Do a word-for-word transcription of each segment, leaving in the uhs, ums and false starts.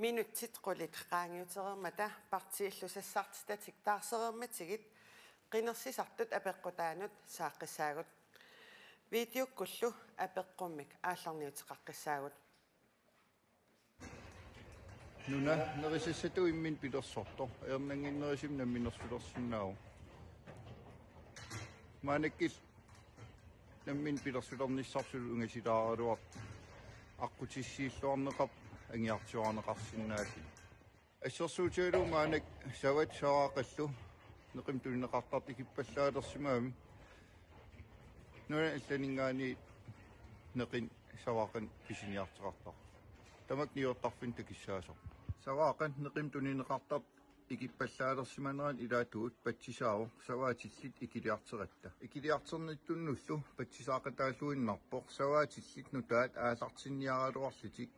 Minutsit qulit qaangiutereermata partiillu sassartitatik taarsereermatigit qinersisartut apeqqutaannut saaqqissaagut. Videokkullu apeqqummik aallarniuteqaqqissaagut. Nuna nerisassatut imminut pilersortoq ajornannginnerusumik namminersulersinnaavoq. Maannakkut nammineq pilersulernissarsiullu ungasilaaraluartoq aqqutissiilluarneqarpoq angiartuaarneqarsinnaalluni. Assersuutigalugu maannakkut savat savaat qallu neqimik tunineqartartut ikippallaalersimagami nunani allaninngaanniit neqineq savaat qanoq pisiniartoqartartoq. Tamakku niuertarfinni takussaasoq. Savaat qanoq neqimik tunineqartartut ikippallaalersimanerannut ilaatigut patsisaavoq savaatillit ikiliarteratta. Ikiliarternittunnullu patsisaaqataalluinnarpoq savaatillit nutaat aallartinniaraluarlutik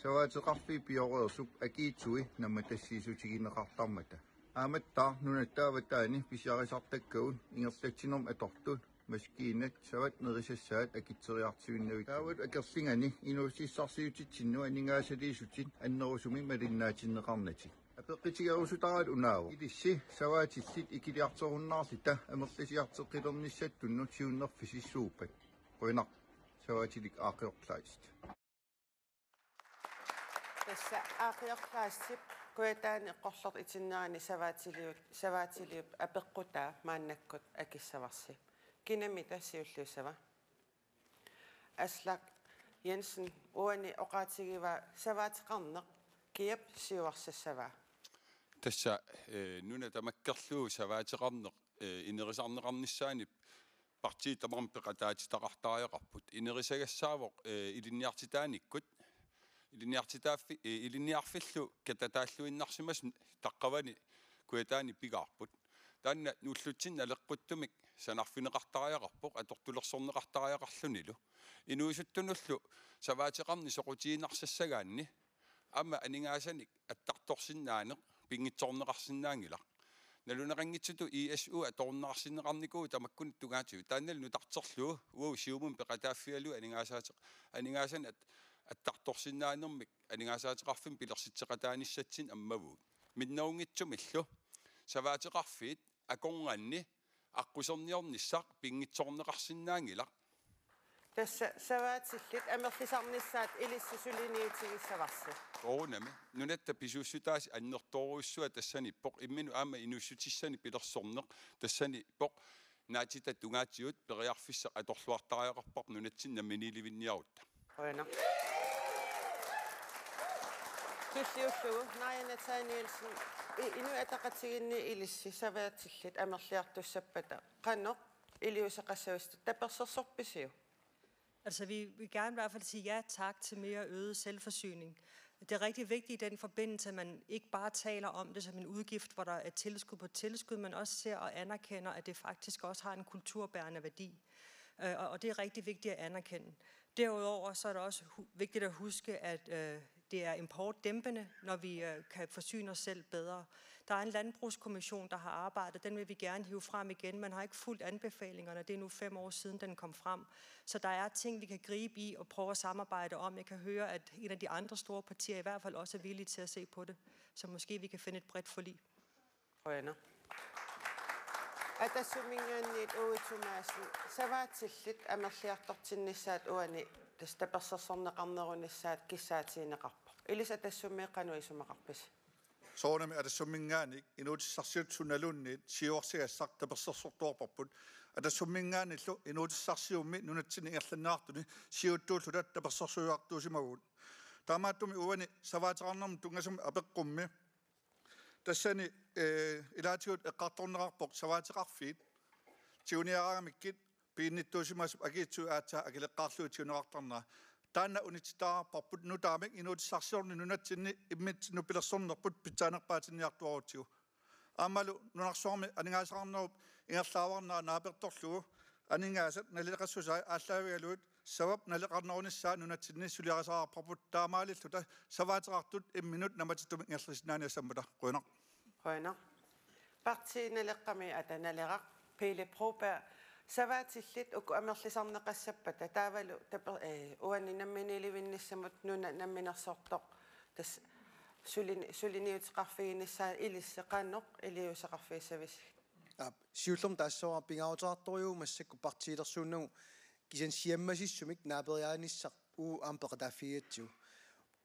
savaateqarfiit pioreersup akiitsui nammatassiissutigineqartarmata. Aammattaaq nunatta avataani pisiarisartakkagut ingerlatsinermut atortut maskiinat savat nerisassaat akitseriartuinnavik. Taavalu akerlingani inuussutissarsiutitsinnut aningaasaliissutit annerusumik malinnaatinneqarnatik. Apeqqutigerusutaralu unaavoq: Ilissi savaatillit ikiliartorunnaarluta amerlasiartoqqilernissattunnut siunnerfisissuuppat? Qujanaq. Savaatilik Aaqqioq Kleist. Tassa Aaqqioq Kleistip Kujataani eqqorluta itinnerani savaatiliut, savaatiliup apeqqutaa maannakkut akissavarsi. Kinamita siulliussava? Aslak Jensen, uani oqaatigivaa savaateqarneq kiap siuarsassavaa? Tassa eh, nuna tamakkerlugu savaateqarneq eh, inerisarneqarnissaanut partiit tamarmik peqataatitaqartariaqarput. Inerisagassaapput eh, ilinniartitaanikkut, ilinniartitaaffi-, eh, ilinniarfillu katataalluinnarsimasut taqqavani Kujataani pigaarput. Taanna nuullutsinni naleqquttumik sanarfineqartariaqarpoq atortulersorneqartariaqarlunilu. Inuusuttunullu savaateqarneq soqutiginarsassagaanni aamma aningaasanik attartorsinnaaneq pinngitsoorneqarsinnaanngilaq. Naluneqanngitsutut I S U atorunnaarsinneqarnikuuvoq tamakkuninnga tungaatigut. Taannalu nutarterlugu uagut Siumumi peqataaffigalugu aningaasaate-, aningaasanik at-, attartorsinnaanermik aningaasaateqarfimmik pilersitseqataanissatsinnik ammavugut. Minnerunngitsumillu savaateqarfiit akornanni aqquserniornissaq pinngitsoorneqarsinnaanngilaq. Tassa savaatillit amerlisarnissaat ilissi suliniutigissavarsi. Soorunami. Nunatta pisuussutaasut annertoorujussuat tassaniippoq, imminut aamma inuussutissanik pilersorneq tassaniippoq. Naatitat tungaatigut periarfissaq atorluartariaqarparput nunatsinni namminiilivinniarutta. Qujanaq. Tulliullugu Naaja Nathanielsen, i-, Inuit Ataqatigiinni ilissi savaatillit amerliartussappata qanoq iliuuseqassavisiuk, tapersersorpisiuk? Altså, vi vil gerne i hvert fald sige ja tak til mere øget selvforsyning. Det er rigtig vigtigt i den forbindelse, at man ikke bare taler om det som en udgift, hvor der er tilskud på tilskud, men også ser og anerkender, at det faktisk også har en kulturbærende værdi. Øh, og, og det er rigtig vigtigt at anerkende. Derudover så er det også hu-, vigtigt at huske, at øh, det er importdæmpende, når vi øh, kan forsyne os selv bedre. Der er en landbrugskommission, der har arbejdet. Den vil vi gerne hive frem igen. Man har ikke fulgt anbefalingerne. Det er nu fem år siden, den kom frem. Så der er ting, vi kan gribe i og prøve at samarbejde om. Jeg kan høre, at en af de andre store partier i hvert fald også er villige til at se på det. Så måske vi kan finde et bredt forlig. Qujanaq. Atassumminngaanniit Uagut Tumaasi, savaatillit amerliartortinnissaat uani tassa tapersersorneqarnerunissaat kissaatigineqarpoq. Ilissi Atassummi qanoq isumaqarpisi? Soorunami Atassumminngaanniit inuutissarsiutit sunaluunniit siuarsagassaq tapersersortuarparput. Atassumminngaanniillu inuutissarsiummi nunatsinni ingerlanneqartuni siuttuulluta tapersersuiartuusimavugut. Taamaattumik uani savaateqarnermut tunngasumik apeqqummi tassani eh, ilaatigut eqqartorneqarpoq savaateqarfiit tiguniaraangamikkit piginnittuusimasup akiitsui aatsaat akileqqaarlugit tiguneqartarnera. Taanna unitsitaaparput nutaamik inuutissarsiorneq nunatsinni immitsinnut pilersornerput pitsaanerpaatinniartuarutsigu. Aammalu nunarsuarmi aningaasaqarnerup ingerlaavarnera naapertorlugu aningaasat nalileqassusai aallaavigalugit savap naleqarnerunissaa nunatsinni suliarisariaqarparput, taamaalilluta savaateqartut imminut nammatitumik ingerlasinnaaniassammata. Qujanaq. Qujanaq. Partii Naleqqami ata Naleraq, Pele Broberg, savaatillit uku amerlisarneqassappata taavalu tape-, eh, uani namminiilivinnissamut nuna namminersortoq tassa Sulini-, suliniuteqarfiginissaa ilissi qanoq iliuuseqarfigissavisigit? Aap, siullermik taassavara pingaaruteqartorujuuvoq massakkut partiilersuunnagu kisianni siammasissumik naaperiaanissaq uagut aamma peqataaffigigatsigu.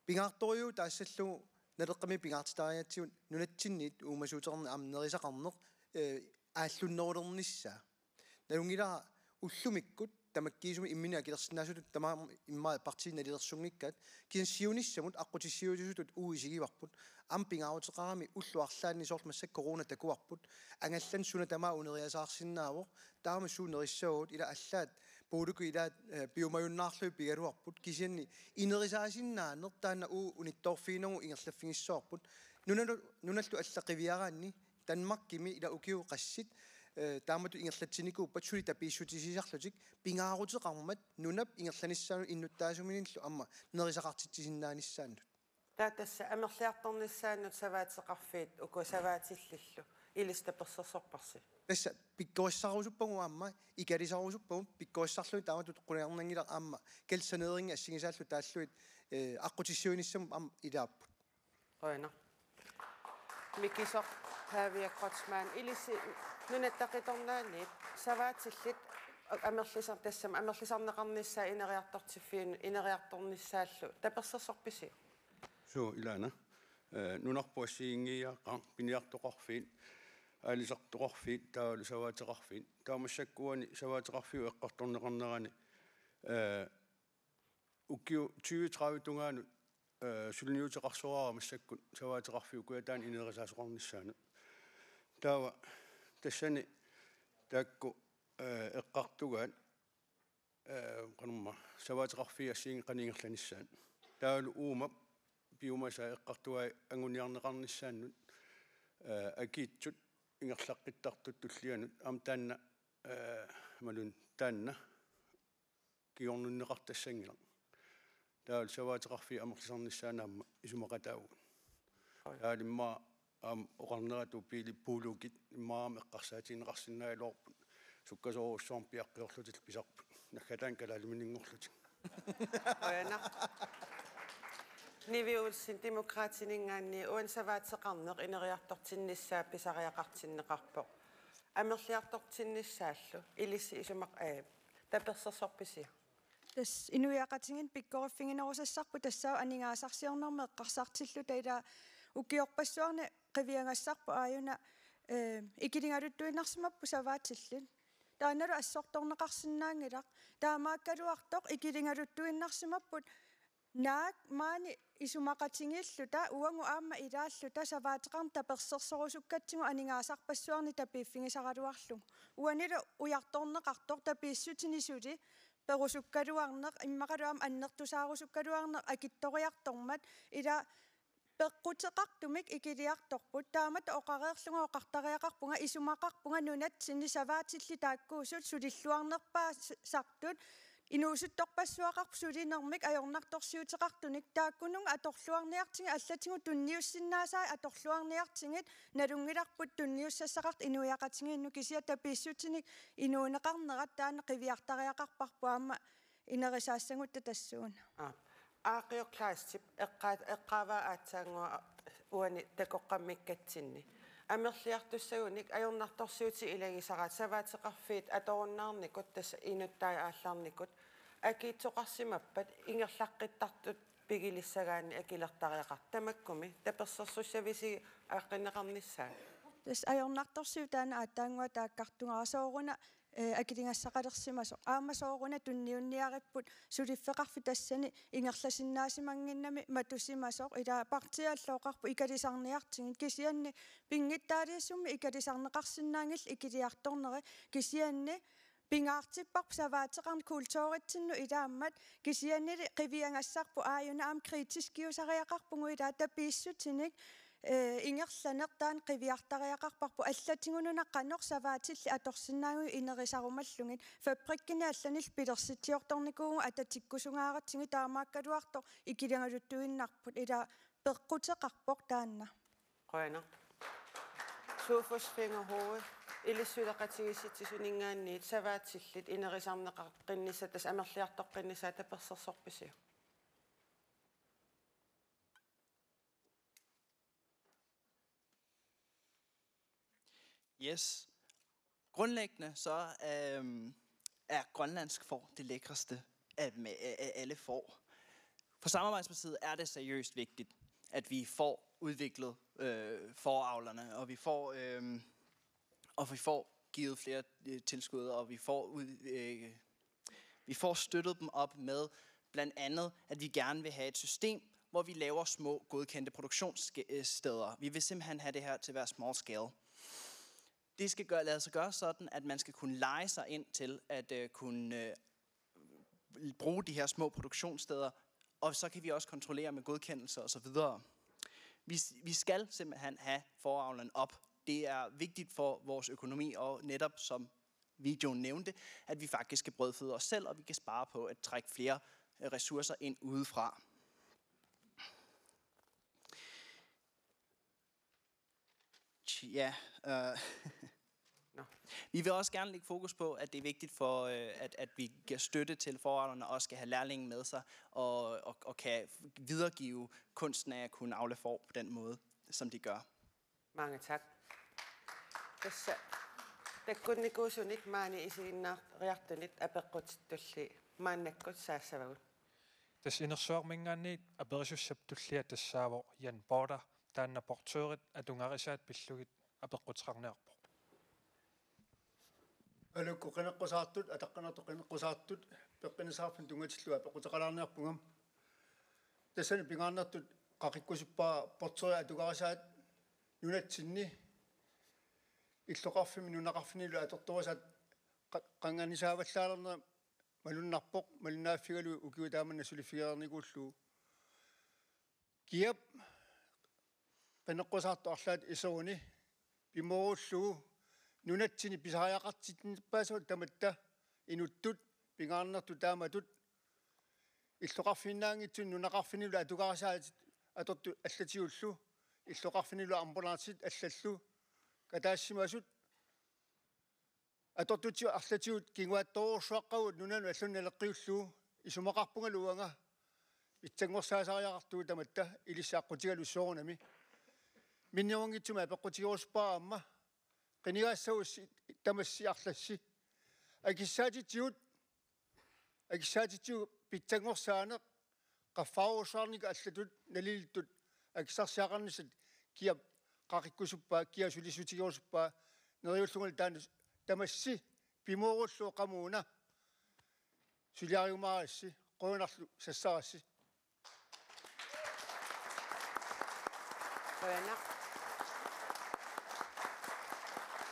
Pingaartorujuuvoq taassallugu Naleqqami pingaartitarigatsigu nunatsinniit uumasuuteqarneq aamma nerisaqarneq, eh, aallunnerulernissaa. Nalunngilara ullumikkut tamakkiisumik imminut akilersinnaasutut tamaasa immaqa partiit nalilersunngikkaat, kisianni siunissamut aqqutissiuutitut uagut isigivarput, aamma pingaaruteqarami ullut arlaanni soorlu massakkut corona takuarput, angallanneq suna tamaat uneriasaarsinnaavoq, taama suut nerissavagut, ila allaat puuluku ilaat, eh, piumajunnaarlugit pigaluarput, kisianni inerisaasinnaaneq taanna uagut unittoorfiginagu ingerlaffigissavarput, nunalu-, nunallu alla qiviaraanni, Danmarkimi ila ukiut qassit, eh, taamatut ingerlatsinikuuppat suli tapiissutisiisarlutik pingaaruteqarmat nunap ingerlanissaanut innuttaasuminillu aamma nerisaqartitsisinnaanissaannut. Taava tassa amerliartornissaannut savaateqarfiit uku savaatillillu ilissi tapersersorparsi? Tassa pikkorissarusuppagut aamma, ikalisarusuppagut, pikkorissarlugit taamatut quleriarnanngilaq aamma kalsaneeringi assigisaallu taallugit, eh, aqqutissiuinissamut aamma ilaapput. Qujanaq. Mikisoq Pavia Kreutzmann, ilissi Nunatta Qitornaaniit savaatillit amerlisar-, tassami amerlisarneqarnissaa ineriartortiffiin-, ineriartornissaallu tapersersorpisiuk? Suu, ilaana. Eh, nunarput assigiinngiiaaqaaq piniartoqarfiit, aalisartoqarfiit, taavalu savaateqarfiit. Taava massakkut uani savaateqarfiup eqqartorneqarnerani, eh, ukiut tyve tredive tungaanut, eh, suliniuteqarsoraara massakkut savaateqarfiup kujataani inerisaasoqarnissaanut. Taava tassani taakku, eh, eqqartugaat, eh, qanormaa, savaateqarfiit assigiinngitsut qanoq ingerlanissaat. Taavalu uuma piumasaa eqqartugai anguniarneqarnissaannut, eh, akiitsut ingerlaqqittartut tullianut aamma taanna, eh, imaluunniit taanna kingornunneqartassanngilaq. Taavalu savaateqarfiit amerlisarnissaannut aamma isumaqataavugut. Taavalu immaqa aamma oqarneratut biilit puulukit immaqa aamma eqqarsaatigineqarsinnaagaluarput. Sukkasoorujussuarmik piaqqiorlutillu pisarput. Naggataani kalaaliminiinngorlutik. Qujanaq. Nivi Olsen, Demokraatininngaanniit, uani savaateqarneq ineriartortinnissaa pisariaqartinneqarpoq. Amerliartortinnissaallu ilissi isumaq-, eh, tapersersorpisiuk? Tassa inuiaqatigiinni pikkoriffiginerusassarput tassaavoq aningaasarsiornermi eqqarsartilluta, ila ukiorpassuarni qiviagassarput aajuna, eh, ikiligaluttuinnarsimapput savaatillit. Taannalu assortorneqarsinnaanngilaq. Taamaakkaluartoq ikiligaluttuinnarsimapput naak maani isumaqatigiilluta uagut aamma ilaalluta savaateqarneq tapersersorusukkatsigu aningaasarpassuarni tapiiffigisaraluarlugu. Uanilu ujartorneqartoq tapiissutinik suli perusukkaluarneq, immaqalu aamma annertusaarusukkaluarneq akitsoriartormat, ila peqquteqartumik ikiliartorput. Taamatut oqareerlunga oqartariaqarpunga, isumaqarpunga nunatsinni savaatillit taakkuusut sulilluarnerpaasartut, inuusuttorpassuaqarput sulinermik ajornartorsiuteqartunik, taakkununnga atorluarniartigit allatigut tunniussinnaasai atorluarniartigit nalunngilarput tunniussassaqartut inuiaqatigiinnut, kisianni tapiissutinik inuuneqarnerat taanna qiviartariaqarparput aamma inerisaassagutta tassuuna. Aap. Aaqiok Kleistip eqqaa-, eqqaavaa aatsaannguaq uani takoqqammikkatsinni. Amerliartussagunik ajornartorsiutit ilagisaraat savaateqarfiit atorunnaarnikut tassa inuttai aallarnikut akiitsoqarsimappat ingerlaqqittartut pigilissagaanni akilertariaqartut, tamakkumi tapersersussavisigit aaqqinneqarnissaat? Tassa ajornartorsiut taanna aatsaannguaq taakkartugara, sooruna, eh, akiligassaqalersimasoq. Aamma sooruna tunniunniaripput suliffeqarfik tassani ingerlasinnaasimanngimmat matusimasoq, ila partiit allooqarput ikalisarniartigit, kisianni pinngitsaaliissummik ikalisarneqarsinnaanngillat ikiliartorneri, kisianni pingaartipparput savaateqarneq kulturitsinnut ilaammat, kisiannili qiviagassarput aajuna aamma kritiskiusariaqarpugut, ila tapiissutinik, eh, ingerlaneq taanna qiviartariaqarparput, allatigununa qanoq savaatillit atorsinnaagunik inerisarumallugit. Fabrikkini allanillu pilersitsiortornikuuvugut atatikkusugaaratsigit, taamaakkaluartoq ikiligaluttuinnarput, ila peqquteqarpoq taanna. Qujanaq. Sofus Fingerhoved, ilissi suleqatigiissitsisuninngaanniit savaatillit inerisarneqaqqinnissaq tassa amerliartoqqinnissaa tapersersorpisiuk? Yes. Grundlæggende så øhm, er grønlandsk får det lækreste af, med, af, af alle får. For Samarbejdspartiet er det seriøst vigtigt, at vi får udviklet øh, fåreavlerne, og vi får, øh, og vi får givet flere øh, tilskud, og vi får, ud, øh, vi får støttet dem op med blandt andet, at vi gerne vil have et system, hvor vi laver små godkendte produktionssteder. Vi vil simpelthen have det her til at være small scale. Det skal gøre, lade sig gøre sådan, at man skal kunne leje sig ind til at øh, kunne øh, bruge de her små produktionssteder, og så kan vi også kontrollere med godkendelse og så videre. Vi, vi skal simpelthen have fåreavlen op. Det er vigtigt for vores økonomi, og netop som videoen nævnte, at vi faktisk kan brødføde os selv, og vi kan spare på at trække flere øh, ressourcer ind udefra. Ja, øh, Nå. Vi vil også gerne lægge fokus på, at det er vigtigt for, øh, at, at vi giver støtte til fåreavlerne, og også skal have lærlingen med sig, og, og, og kan videregive kunsten af at kunne avle får på den måde, som de gør. Mange tak. Tassa takkunnikuusunit maani isiginnaariartunit apeqqutitulli maannakkut saassavagut. Tassa inersuarminngaanniit aperisussap tullia tassaavoq Jan Porter, taanna portørit atugarisaat pillugit apeqquteqarniarpoq. Aluukkut qineqqusaartut, ataqqinartut qineqqusaartut, peqqinnissaqarfimmut tunngatillugu apeqquteqalaarniarpunga. Tassani pingaarnertut qaqikkusuppara portørit atugarisaat nunatsinni illoqarfimmi nunaqarfinnilu atortorisaat qa-, qanganisaavallaalerneq malunnarpoq, malunnaaffigalugu ukiut taamani suliffigereernikuullugu. Kiap qineqqusaartut arlaat iseruni pimoorullugu nunatsinni pisariaqartinniarpaasoq tamatta inuttut pingaarnertut taamatut illoqarfiinnaanngitsunik nunaqarfinnilu atugarisaatit atortut allatigullu illoqarfinnilu ambulancit allallu kataassimasut atortutigut arlatigut kinguaattoorujussuaqqavugut nunanut allanut naleqqiullugu isumaqarpungalu uanga pitsanngorsaasariaqartugut tamatta ilissi aqqutigalugu soorunami. Minnerunngitsumik apeqqutigerusuppara aamma qinigaassagussi tamassi arlassi akissaatitigut akissaatitigut pitsanngorsaaneq qaffarujussuarnik allatut nalilittut akissarsiaqarnissat kiap qaqikkusuppaa, kiap sulissutigerusuppaa neriullungalu taanna tamassi pimoorullugu qamuuna suliarigumaarissi qujanarlu sassarassi. Qujanaq.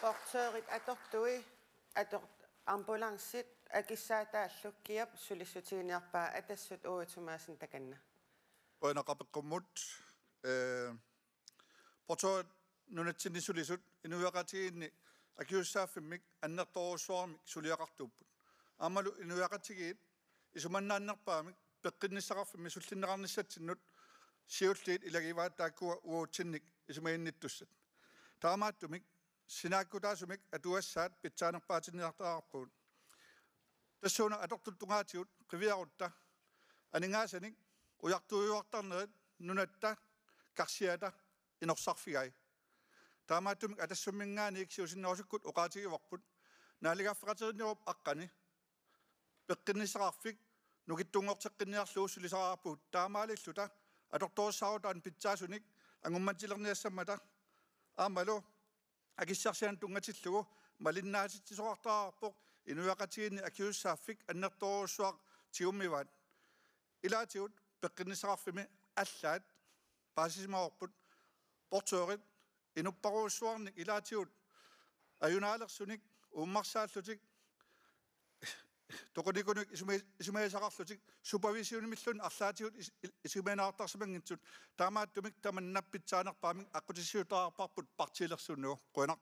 Portørit atortui ator ambulancit akissaataallu kiap sulissutiginiarpaa Atassut Uatsumaasin takanna. Qujanaq apeqqummut. Ee, portørit nunatsinni sulisut inuiaqatigiinni akisussaaffimmik annertoorujussuarmik suliaqartuupput. Aammalu inuiaqatigiit isumannaannerpaamik peqqinnissaqarfimmi sullinneqarnissatsinnut siulliit ilagivaat taakkua uagutsinnik isumaginnittussat. Taamaattumik sinaakkutaasumik atugassaat pitsaanerpaatinniartariaqarpugut. Tassuuna atortut tungaatigut qiviarutta aningaasanik ujartuiuartarnerit nunatta karsiata inorsarfigai. Taamaattumik Atassumminngaanniit siusinnerusukkut oqaatigivarput naalagaaffeqatigiinnerup aqqani peqqinnissaqarfik nukittunngorteqqinniarlugu sulisariaqarpugut, taamaalilluta atortorissaarutaa pitsaasunik angummatilerniassammata aammalu akissarsianik tunngatillugu malinnaatitsisoqartariaqarpoq inuiaqatigiinni akisussaaffik annertoorujussuaq tigummivaat. Ilaatigut peqqinnissaqarfimmi allaat paasisimavarput portørit inupparujussuarnik ilaatigut ajunaalersunik uummarsaallutik toqunikunik isuma-, isumagisaqarlutik supervisionimilluunniit arlaatigut is-, il-, isumagineqartarsimanngitsut, taamaattumik tamanna pitsaanerpaamik aqqutissiuuttariaqarparput partiilersuunnagu. Qujanaq.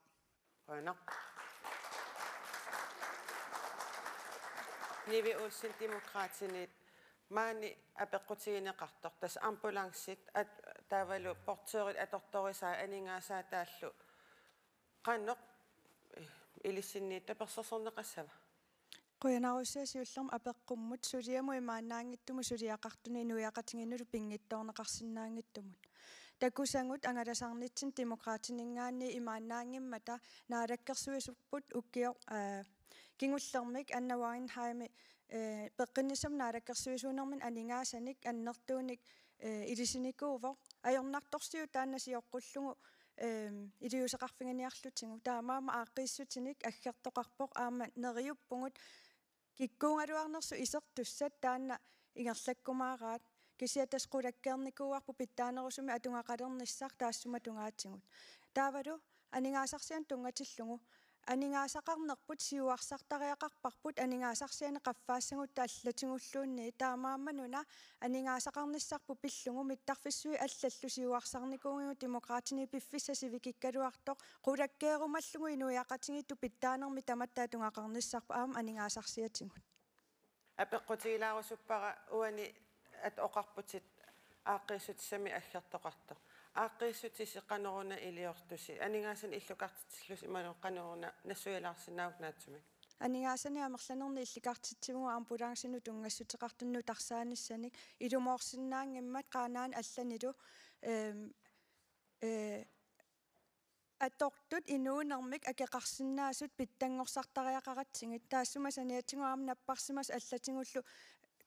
Qujanaq. Nivi Olsen, Demokraatinit, maani apeqqutigineqartoq tassa ambulancit at-, taavalu portørit atortorisaat aningaasaataallu qanoq ilissinniittoq persersorneqassava? Qujanarsuaq siullermik apeqqummut suliamut imaannaanngitsumut suliaqartunut inuiaqatigiinnullu pinngitsoorneqarsinnaanngitsumut. Takusagut angalasarnitsinni Demokraatininngaanniit imaannaanngimmata naalakkersuisupput ukioq, aa, kingullermik Anna Wangenheimi, ee, peqqinnissami naalakkersuisuunermini aningaasanik annertuunik, ee, ilisinikuuvoq. Ajornartorsiut taanna sioqqullugu, eem, iliuuseqarfiginiarlutigu. Taamaammat aaqqiissutinik aggertoqarpoq aamma neriuppugut kikkuugaluarnersut isertussat taanna ingerlakkumaaraat. Kisianni tassa qulakkeernikuuarput pitsaanerusumik atugaqalernissaq taassuma tungaatigut. Taavalu aningaasarsianut tunngatillugu. Aningaasaqarnerput siuarsartariaqarparput aningaasarsianik qaffaassagut allatigulluunniit, taamaammat una aningaasaqarnissarput pillugu mittarfissuit allallu siuarsarnikuugigut Demokraatini piffissaq sivikikkaluartoq qulakkeerumallugu inuiaqatigiittut pitsaanermik tamatta atugaqarnissarput aamma aningaasarsiatigut. Apeqqutigilaarusuppara uani, at oqarputit aaqqiissutissamik aggertoqartoq. Aaqqiissutisi qanoruna iliortusi? Aningaasanik illukartitsillusi imaluunniit qanoruna nassuialaarsinnaavutit naatsumik? Aningaasanik amerlanernik illikartitsivugut ambulancenut tunngassuteqartunut nutarsaanissanik ilumoorsinnaanngimmat Qaanaanut allanilu, eem, ee, atortut inuunermik akeqarsinnaasut pitsanngorsartariaqaratsigit. Taassuma saniatigut aamma napparsimasut allatigullu,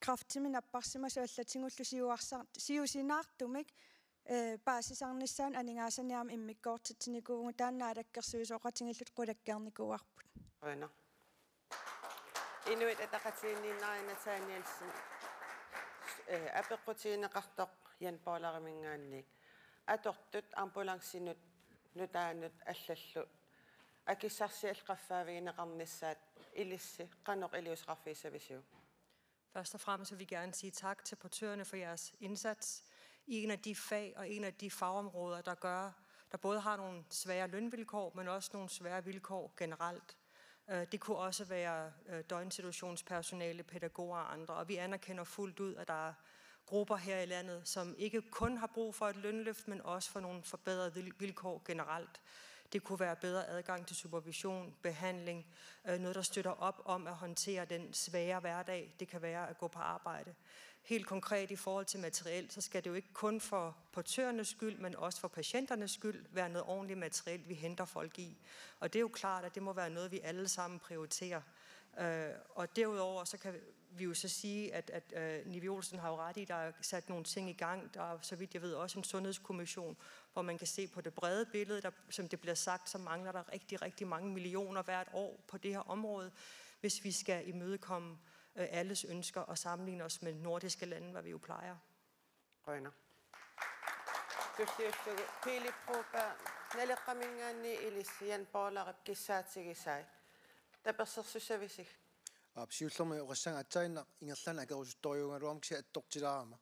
kræftimik napparsimasut allatigullu siuarsar-, siusinaartumik, ee, paasisarnissaannut aningaasanik aamma immikkoortitsinikuuvugut, taanna naalakkersuisooqatigiilluta qulakkeernikuuarput. Qujanaq. Inuit Ataqatigiinniinnarani Nathanielsen, eh, apeqqutigineqartoq Jan Polariminngaanniit. Atortut ambulancenut nutaanut allallu akissarsiallit qaffaavigineqarnissaat ilissi qanoq iliuuseqarfigissavisiuk? Først og fremmest vil vi gerne sige tak til portørerne for jeres indsats i en af de fag og en af de fagområder, der gør, der både har nogle svære lønvilkår, men også nogle svære vilkår generelt. Øh, det kunne også være, øh, døgninstitutionspersonale, pædagoger og andre. Og vi anerkender fuldt ud, at der er grupper her i landet, som ikke kun har brug for et lønløft, men også for nogle forbedrede vil-, vilkår generelt. Det kunne være bedre adgang til supervision, behandling, øh, noget, der støtter op om at håndtere den svære hverdag, det kan være at gå på arbejde. Helt konkret i forhold til materiel, så skal det jo ikke kun for portørernes skyld, men også for patienternes skyld være noget ordentligt materiel, vi henter folk i. Og det er jo klart, at det må være noget, vi alle sammen prioriterer. Øh, og derudover så kan vi jo så sige, at, at, øh, Nivi Olsen har jo ret i, at der er sat nogle ting i gang. Der er, så vidt jeg ved, også en sundhedskommission, hvor man kan se på det brede billede. Der, som det bliver sagt, så mangler der rigtig, rigtig mange millioner hvert år på det her område, hvis vi skal imødekomme, øh, alles ønsker og sammenligne os med nordiske lande, hvad vi jo plejer. Qujanaq. Tulliullugu Pele Broberg, Naleqqaminngaanniit ilissi Jan Polarip kissaatigisai. Tapersersussavisi? Aap, siullermik oqassaanga aatsaannaq ingerlaannaq akerusuttorujuugaluarama kisianni attortilaarama.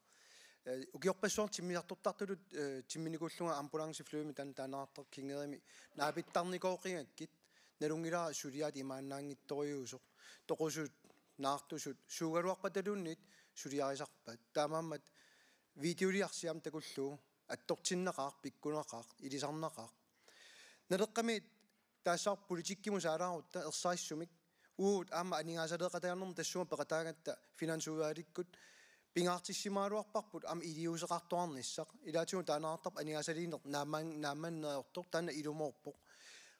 Eh, ukiorpassuarni timmisartortartutut, eh, timminikuullunga ambulanceflymi taanna taaneqartartoq Kingerimi naapittarnikooqigakkit nalunngilara suliaat imaannaanngitsorujuusoq. Toqusut, naartusut, suugaluarpataluunniit suliarisarpaat. Taamaammat videoliarsi aamma takullugu attortinnaqaaq, pikkunaqaaq, ilisarnaqaaq. Naleqqamiit taassaaq politikkimut saalaarutta ersarissumik uagut aamma aningaasaleeqataanermut tassunga peqataagatta finansudvalgikkut pingaartissimagaluarparput aamma iliuuseqartoqarnissaq. Ilaatigut taaneqartarpoq aningaasaliineq naamman-, naammanneeriartoq, taanna ilumoorpoq.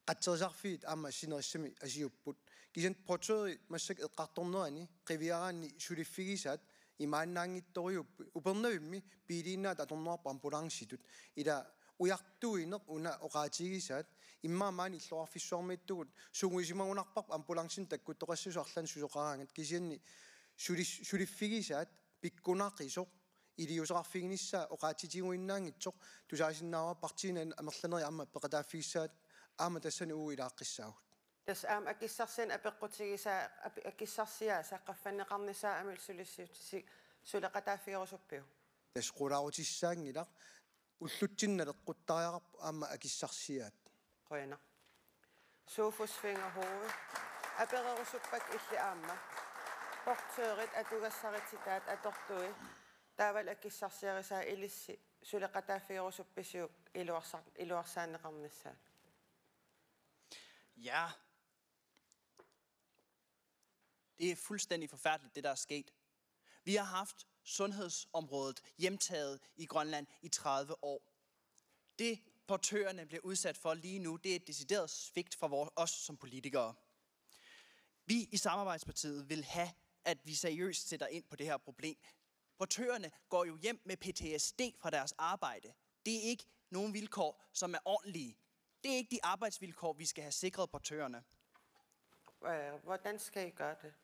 Qatserisarfiit aamma sinerissami asiupput. Kisianni portørit massakkut eqqartornerani qiviaraanni suliffigisaat imaannaanngitsorujuupput, Upernavimmi biiliinnaat atorneqarpoq ambulancetut. Ila ujartuineq una oqaatigisaat, immaqa maani illoqarfissuarmiittugut sungiusimagunarparput ambulancemik takkuttoqassasoq arlaannik susoqaraangat, kisianni sulis-, suliffigisaat pikkunaqisoq iliuuseqarfiginissaa oqaatsitiguinnaanngitsoq tusaasinnaavara, partiinit amerlanerit aamma peqataaffigissavat aamma tassani uagut ilaaqqissaagut. Tassa aamma akissarsianik apeqqutigisaa, api-, akissarsiaasa qaffanneqarnissaa aamma sulissi-, si-, suleqataaffigerusuppiuk? Tassa qulaarutissaanngilaq, ullutsinni naleqquttariaqarpoq aamma akissarsiaat. Qujanaq. Sofus Finger Hove. Apererusuppakka illit aamma. Portørit atugassarititaat atortui taavalu akissarsiarisaat ilissi suleqataaffigerusuppisiuk iluarsar-, iluarsaanneqarnissaat? Ja. Det er fuldstændig forfærdeligt, det der er sket. Vi har haft sundhedsområdet hjemtaget i Grønland i tredive år. Det, portørerne bliver udsat for lige nu, det er et decideret svigt fra vores, os som politikere. Vi i Samarbejdspartiet vil have, at vi seriøst sætter ind på det her problem. Portørerne går jo hjem med P T S D fra deres arbejde. Det er ikke nogen vilkår, som er ordentlige. Det er ikke de arbejdsvilkår, vi skal have sikret portørerne. Øh, hvordan skal I gøre det?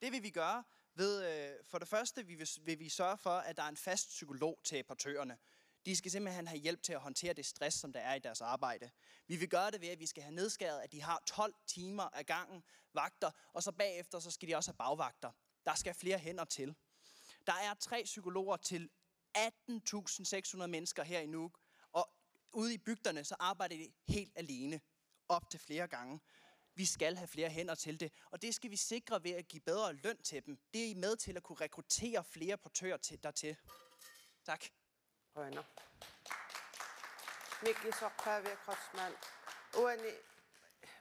Det vil vi gøre ved, øh, for det første vi vil, vil vi sørge for, at der er en fast psykolog til portørerne. De skal simpelthen have hjælp til at håndtere det stress, som der er i deres arbejde. Vi vil gøre det ved, at vi skal have nedskåret, at de har tolv timer ad gangen vagter, og så bagefter så skal de også have bagvagter. Der skal flere hænder til. Der er tre psykologer til atten tusind seks hundrede mennesker her i Nuuk, og ude i bygderne, så arbejder de helt alene, op til flere gange. Vi skal have flere hænder til det, og det skal vi sikre ved at give bedre løn til dem. Det er I med til at kunne rekruttere flere portører til, dertil. Tak. Qujanaq. Mik Isorpaavi Kreutzmann. Uani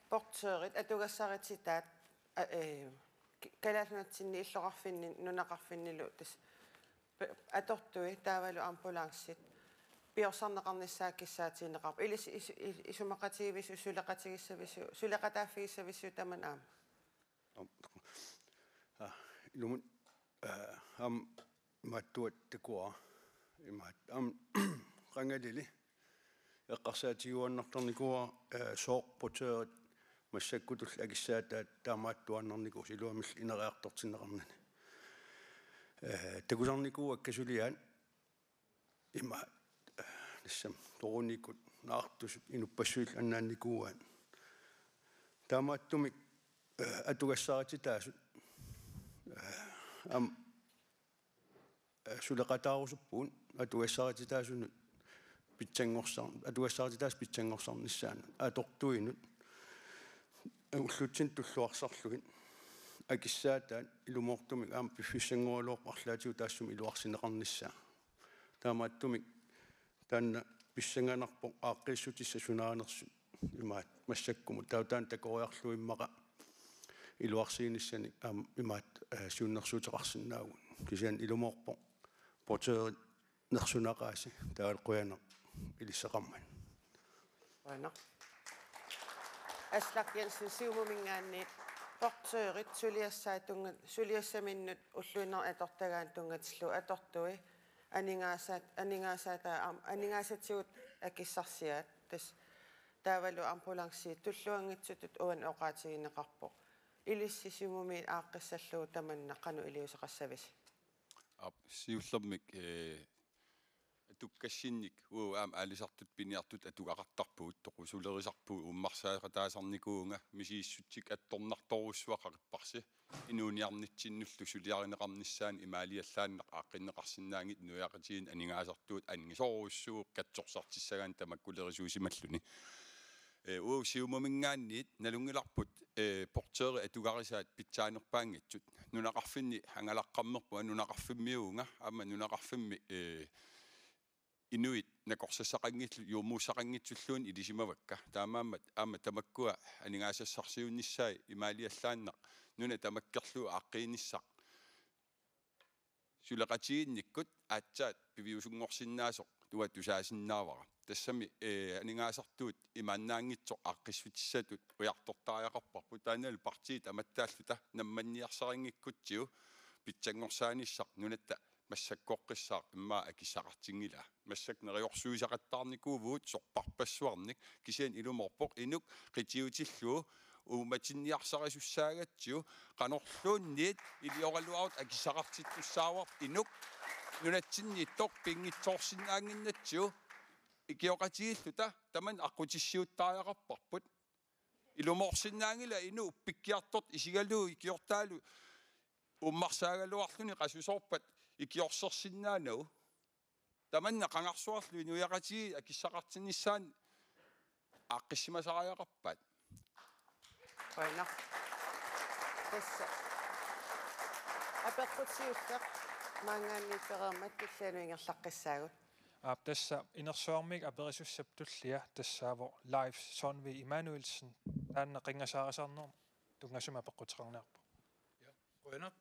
portørit atugassarititaat, a, øh, Kalaallit Nunatsinni illoqarfinni nunaqarfinnilu tassa atortui taavalu ambulancit piorsarneqarnissaat kissaatigineqarpoq. Ilissi isu-, is-, isumaqatigivissuit, suleqatigissavissuit, suleqataaffigissavissuit tamanna aamma. Am-, ah, ilumut, ah, aamma imaattuat takuara. Imaat-, aamma qangalili eqqarsaatigiuaannartarnikuuara, eh, sooq portørit massakkutulli akissaataat taamaattuaannarnikuusoq iluamilli ineriartortinneqarnani. Eh, takusarnikuuakka suliaat ima, eh, tassami toorunikkut naartussat inuppassuillu annaannikuuaat. Taamaattumik, eh, atugassarititaasut, eh, aamma eh, suleqataarusuppugut atugassarititaasunut pitsanngorsar-, atugassarititaasut pitsanngorsarnissaannut atortuinut ullutsinnut tulluarsarlugit akissaataat ilumoortumik aamma piffissanngoraluarpoq arlaatigut taassuma iluarsineqarnissaa. Taamaattumik taanna pissanganarpoq aaqqiissutissat sunaanersut imaat massakkumut. Taava taanna takoriarlugu immaqa iluarsiinissanik aamma imaat, eh, siunnersuuteqarsinnaavugut. Kisianni ilumoorpoq portørit nersunaqaasi, taavalu qujanaq ilissaqarmat. Qujanaq. Aslak Jensen, Siumuminngaanniit portørit suliassaat tunnga-, suliassaminnut ulluinnarni atortagaanut tunngatillugu atortui aningaasaat, aningaasaata-, am-, aningaasatigut akissarsiaat, tassa taavalu ambulancit tulluanngitsutut uani oqaatigineqarpoq. Ilissi Siumumiit aaqqissallugu tamanna qanoq iliuuseqassavisi? Aap, siullermik, eh, atukkassinnik uagut aamma aalisartut piniartut atugaqartarpugut, toqusulerisarpugut, uummarsaaqataasarnikuuvunga, misissutsikkut attornartorujussuaq qaqipparsi, inuuniarnitsinnullu suliarineqarnissaanut imaaliallaannaq aaqqinneqarsinnaanngitsoq, nuiaqatigiinni aningaasartuut angisoorujussuuvoq katsorsartissagaanni tamakkulerisuusimalluni. Eh, uagut Siumuminngaanniit nalunngilarput, eh, portørit atugarisaat pitsaanerpaanngitsut. Nunaqarfinni angalaqqammerpunga, nunaqarfimmiuvunga, aamma nunaqarfimmi, eh, inuit nakorsassaqanngitsullu, juumuussaqanngitsulluunniit ilisimavakka. Taamaammat aamma tamakkua aningaasassarsiuinnissaat imaaliallaannaq nuna tamakkerlugu aaqqiinissaq suleqatigiinnikkut aatsaat piviusunngorsinnaasoq uanga tusaasinnaavara. Tassami, eh, aningaasartuut imaannaanngitsoq aaqqissutissatut ujartortariaqarparput, taannalu partiit tamattaalluta nammanniarsariinngikkutsigu pitsanngorsaanissaa nunatta massakkoqqissaaq immaqa akissaqartinngilaa. Massakkut neriorsuisaqattaarnikuuvugut sorpassuarnik, kisianni ilumoorpoq inuk qitiutillugu uummatinniarsarisussaagatsigu qanorluunniit ilioraluarutta akissaqartittussaavarput inuk nunatsinniittoq pinngitsoorsinnaannginnatsigu. Ikioqatigiilluta tamanna aqqutissiuuttariaqarparput. Ilumoorsinnaanngilaq inuk uppikkiartortoq isigalugu ikiortaalu uummarsaagaluarluni qasusoorpat ikiorsersinnaanagu. Tamanna qangarsuarlu inuiaqatigiit akissaqartinnissaannut aaqqissimasariaqarpaat. Qujanaq. Tassa apeqqut siulleq maanngaanniit pereermat tullianut ingerlaqqissaagut. Aap, tassa inersuarmiit aperisussap tullia tassaavoq Leif Sundvig Immanuelsen, taanna qinngasaarisaarnerup tunngasumik apeqquteqarniarpoq. Ja, qujanaq.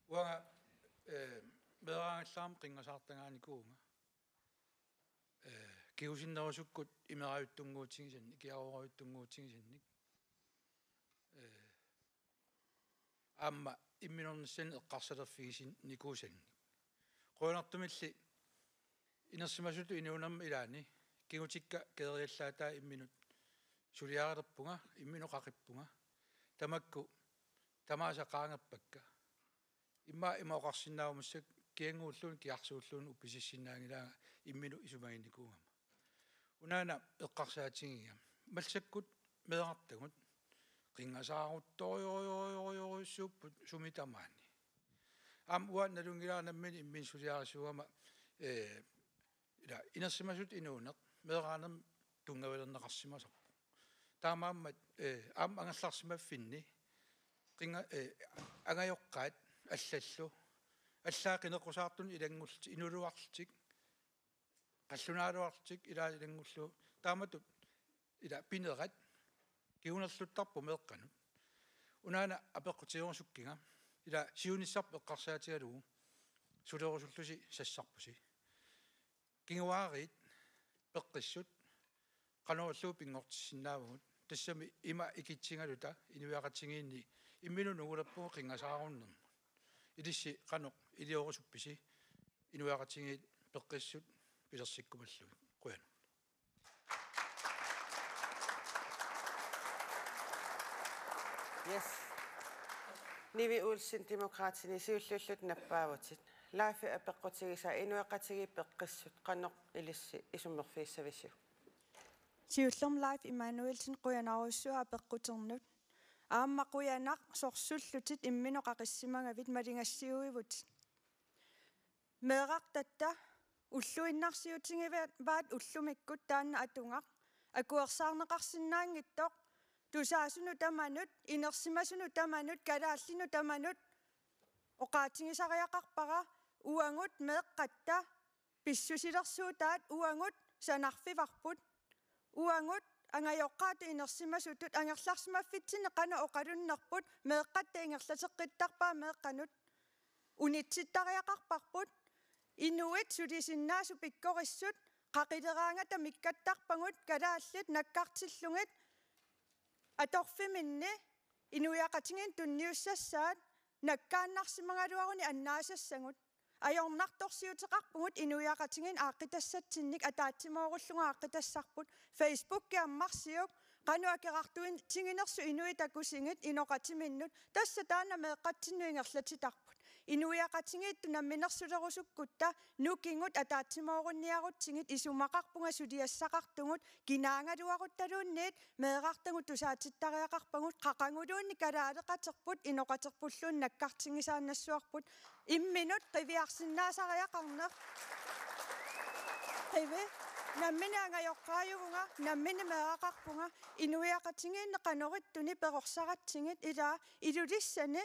Uanga, eh, meeraagallaramik qinngasaartagaanikuuvunga. Eh, kingusinnerusukkut imerajuttunnguutigisannik, ikiaroorajuttunnguutigisannik, ee, aamma imminornissannik eqqarsalerfigisinikuusannik. Qujanartumilli inersimasutut inuunerma ilaanni kingutikka keeriallaataa imminut suliarilerpunga, imminut qaqippunga. Tamakku tamaasa qaangerpakka. Immaqa ima oqarsinnaavugut, massakkut kiannguulluunniit kiarsuulluunniit uppisissinnaanngilaanga imminut isumaginikuugama. Unaana eqqarsaatigiga. Massakkut meerartagut qinngasaaruttorujorujorujorujussuupput sumi tamaani. Aamma uanga nalunngilara nammineq imminut suliarisuugama, ee, ila inersimasutut inuuneq meeraanermut tunngavilerneqarsimasarpoq. Taamaammat, ee, aamma angerlarsimaffinni qinnga-, ee, angajoqqaat allallu, allaat qineqqusaartunut ilanngullugit, inuugaluarlutik, qallunaaluarlutik, ilaa ilanngullugu, taamatut ila pinerat kingunerluttarpoq meeqqanut. Unaana apeqqutigerusukkiga, ila siunissarput eqqarsaatigalugu sulerusullusi sassarpusi. Kinguaariit peqqissut qanoq ilillugu pinngortissinnaavugut, tassami ima ikitsigaluta inuiaqatigiinni imminut nungulerpugut qinngasaarunnermut. Ilissi qanoq iliorisuppisi inuiaqatigiit peqqissut pilersikkumallugit? Qujanaq. Yes. Nivi Olsen, Demokraatinit, siulliullutit nappaavutit. Leif apeqqutigisaa, inuiaqatigiit peqqissut qanoq ilissi isummerfigissavisiuk? Siullermik Leif Immanuelsen, qujanarujussuaq apeqquternut. Aamma qujanaq sorsullutit imminut qaqissimagavit, maligassiuivutit. Meerartatta ulluinnarsiutigivaat ullumikkut taanna atugaq akuersaarneqarsinnaanngitsoq, tusaasunut tamanut, inersimasunut tamanut, kalaallinut tamanut oqaatigisariaqarpara. Uagut meeqqatta pissusilersuutaat uagut sanarfivarput. Uagut angajoqqaatut inersimasutut angerlarsimaffitsinni qanoq oqalunnerput, meeqqatta ingerlateqqittarpaa meeqqanut. Unitsittariaqarparput, inuit sulisinnaasut pikkorissut qaqileraangata mikkattarpagut, kalaallit nakkartillugit atorfiminni inuiaqatigiinnut tunniussassaat nakkaannarsimagaluaruni annaasassagut. Ajornartorsiuteqarpugut inuiaqatigiinni aaqqitassatsinnit, ataatsimoorullugu aaqqitassarput. Facebooki ammarsiuk, qanoq akerartuutiginersut inuit takusigit inoqatiminnut, tassa taanna meeqqatsinnut ingerlatitarput. Inuiaqatigiittut namminersulerusukkutta nukigut ataatsimoorunniarutsigit, isumaqarpunga suliassaqartugut, kinaagaluaruttaluunniit meerartagut tusaatittariaqarpagut, qaquguluunniit kalaaleqaterput, inoqaterpulluunniit nakkartigisaannassavarput, imminut qiviarsinnaasariaqarneq. Qivi, nammineq angajoqqaajuvunga, nammineq meeraqarpunga, inuiaqatigiinni qanorittunik perorsaratsigit, ilaa Ilulissani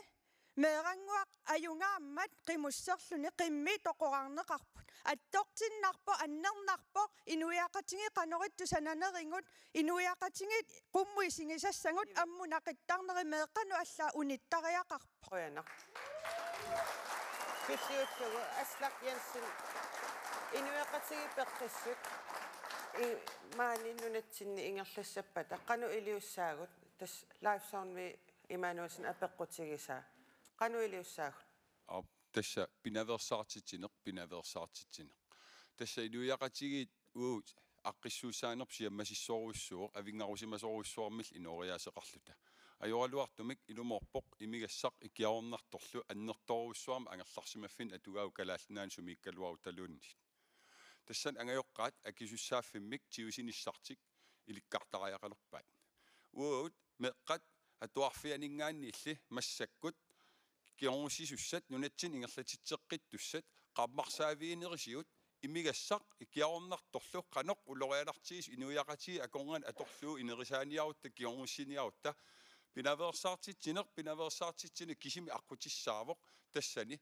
meerannguaq ajugaammat qimusserluni qimmii toqorarneqarput. Attortinnarpoq, annernarpoq, inuiaqatigiit qanorittut sananerigut, inuiaqatigiit qummut isigisassagut, ammut naqittarneri, meeqqanut allaat unittariaqarpoq. Qujanaq. Kisiullugu Aslak Jensen, inuiaqatigiit peqqissut i-, maani nunatsinni ingerlassappata qanoq iliussaagut, tassa Leif Saarnvig Immanuelsen apeqqutigisaa, qanoq iliussaagut? Aap, tassa pinaveersaartitsineq, pinaveersaartitsineq. Tassa inuiaqatigiit uagut aaqqissuussaanerput siammasissorujussuuvoq, avinngarusimasorujussuarmillu inooriaaseqarluta. Ajoraluartumik ilumoorpoq imigassaq ikiaroornartorlu annertoorujussuarmik angerlarsimaffinnik atugaavoq Kalaallit Nunaanni sumiikkaluarutaluunniit. Tassani angajoqqaat akisussaaffimmik tigusinissartik ilikkartariaqalerpaat. Uagut meeqqat atuarfianinngaanniilli massakkut kinguneqartitsisussat, nunatsinni ingerlatitseqqittussat, qarmarsaaviginerisigut, imigassaq ikiaroornartorlu qanoq ulorianartigisoq inuiaqatigiit akornanni atorlugu inerisaaniarutta, kingunissiniarutta, pinaveersaartitsineq, pinaveersaartitsineq kisimik aqqutissaavoq. Tassani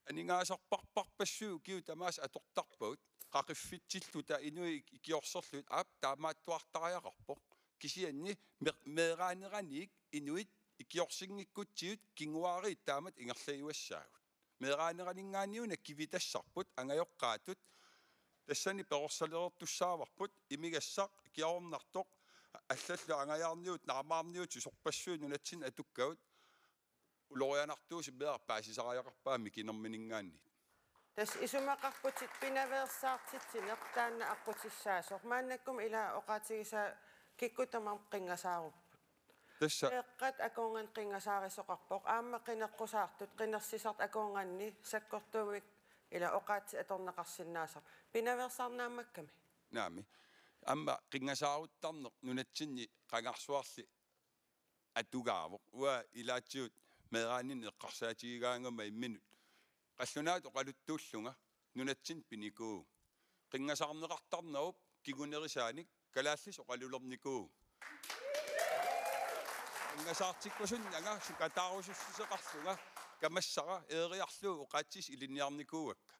aningaasarparparpassuit ukiut tamaasa atortarpagut, qaqiffitsilluta inuit ikiorserlugit, aap, taamaattuartariaqarpoq. Kisianni me-, meeraaneraniit inuit ikiorsinngikkutsigu kinguaariit taamatut ingerlajuassaagut. Meeraaneraninngaanniit una kivitassarput angajoqqaatut Tassani perorsalereertussaavarput imigassaq ikiornartoq allallu angajaarniut naamaarniut sorpassuit nunatsinni atukkagut ulorianartuusut meeraq paasisariaqarpaat mikinerminngaanniit. Tassa isumaqarputit pinaveersaartitsineq taanna aqqutissaasoq. Maannakkut ila oqaatigisaa kikkut tamarmik qinngasaarupput. Tassa. Meeqqat akornanni qinngasaarisoqarpoq. Aamma qineqqusaartut qinersisartut akornanni sakkortuumik ila oqaatsit atorneqarsinnaasarput. Pinaveersaarnaammakkami. Naamik. Aamma qinngasaaruttarneq nunatsinni qangarsuarli atugaavoq. Uanga ilaatigut meeraaninni eqqarsaatigigaangama imminut qallunaatut oqaluttuullunga nunatsinni pinikuuvugut. Qinngasaarneqartarnerup kingunerisaanik kalaallisut oqalulernikuuvugut. Qinngasaartikkusunnanga sukataarusussuseqarlunga kamassara eeriarlugu oqaatsisut ilinniarnikuuakka.